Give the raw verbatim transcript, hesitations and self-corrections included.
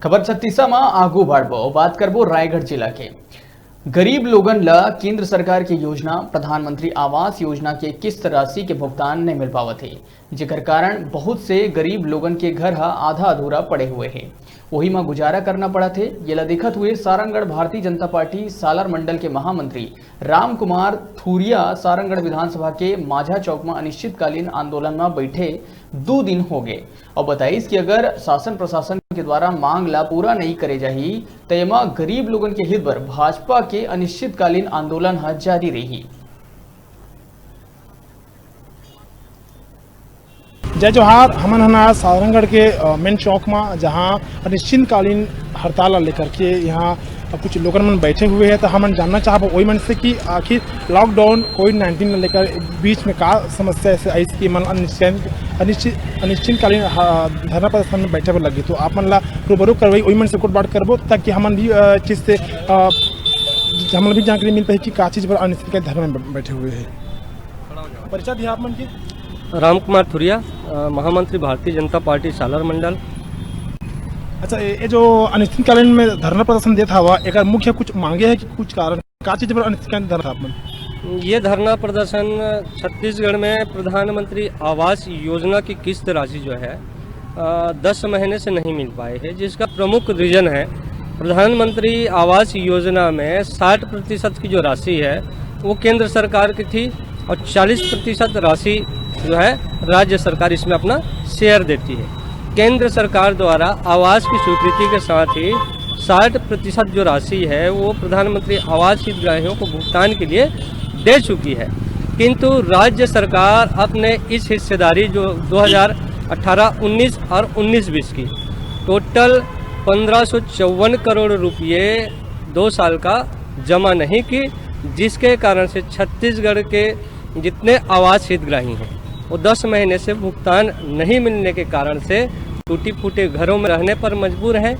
खबर छत्तीसा म आगू बढ़बो, बात करबो रायगढ़ जिला के। गरीब लोगन ल केंद्र सरकार के योजना, प्रधानमंत्री आवास योजना के किस्त राशि के भुगतान नहीं मिल पावत हे, जेकर कारण बहुत से गरीब लोगन के घर ह आधा अधूरा पड़े हुए हे। वही म गुजारा करना पड़त हे। येला देखत हुए सारंगढ़ भारतीय जनता पार्टी सालार मंडल के महामंत्री राम कुमार थुरिया सारंगढ़ विधानसभा के माझा चौक म अनिश्चितकालीन आंदोलन म बैठे दू दिन हो गए। अउ बताइस कि अगर शासन प्रशासन के द्वारा मांग ला पूरा नहीं करे जाही, त एमा गरीब लोगन के हित बर भाजपा के अनिश्चितकालीन आंदोलन ह जारी रही। जय जोहार। हमन हन आज सारंगढ़ के, अ, मेन चौक म, जहां अनिश्चितकालीन हड़ताल ला लेकर के यहां कुछ लोगन मन बैठे हुए हैं, तो हमन जानना चाहब वही मन से कि आखिर लॉकडाउन कोविड नाइन्टीन ला लेकर बीच में का समस्या ऐसे आई कि मन अनिश्चित, अनिश्चित, अनिश्चितकालीन, अ, धरना प्रदर्शन में बैठे बर लगी। तो आप मन ला रूबरू करवाई, वही मन से कुछ बात करबो, ताकि हमन भी, अ, चीज से, अ, हमन भी जानकारी मिल पाही कि का चीज पर अनिश्चितकालीन धरना में बैठे हुए हैं। परिचय दिया आप मन की। राम कुमार थुरिया, अ, महामंत्री भारतीय जनता पार्टी सालार मंडल। अच्छा, ये, ये जो अनिश्चितकालीन में धरना प्रदर्शन देत हवा, एकर मुख्य कुछ मांगे है कि कुछ कारण, का चीज पर अनिश्चितकालीन धरना था आप मन? ये धरना प्रदर्शन छत्तीसगढ़ में प्रधानमंत्री आवास योजना की किस्त राशि जो है, अ, दस महीने से नहीं मिल पाए है, जिसका प्रमुख रीजन है प्रधानमंत्री आवास योजना में साठ प्रतिशत की जो राशि है वो केंद्र सरकार की थी और चालीस प्रतिशत राशि जो है राज्य सरकार इसमें अपना शेयर देती है। केंद्र सरकार द्वारा आवास की स्वीकृति के साथ ही साठ प्रतिशत जो राशि है वो प्रधानमंत्री आवास हितग्राहियों को भुगतान के लिए दे चुकी है, किंतु राज्य सरकार अपने इस हिस्सेदारी जो दो हज़ार अठारह उन्नीस और उन्नीस बीस की टोटल पन्द्रह सौ चौवन करोड़ रुपये दो साल का जमा नहीं की, जिसके कारण से छत्तीसगढ़ के जितने आवास हितग्राही हैं वो दस महीने से भुगतान नहीं मिलने के कारण से टूटी फूटे घरों में रहने पर मजबूर हैं।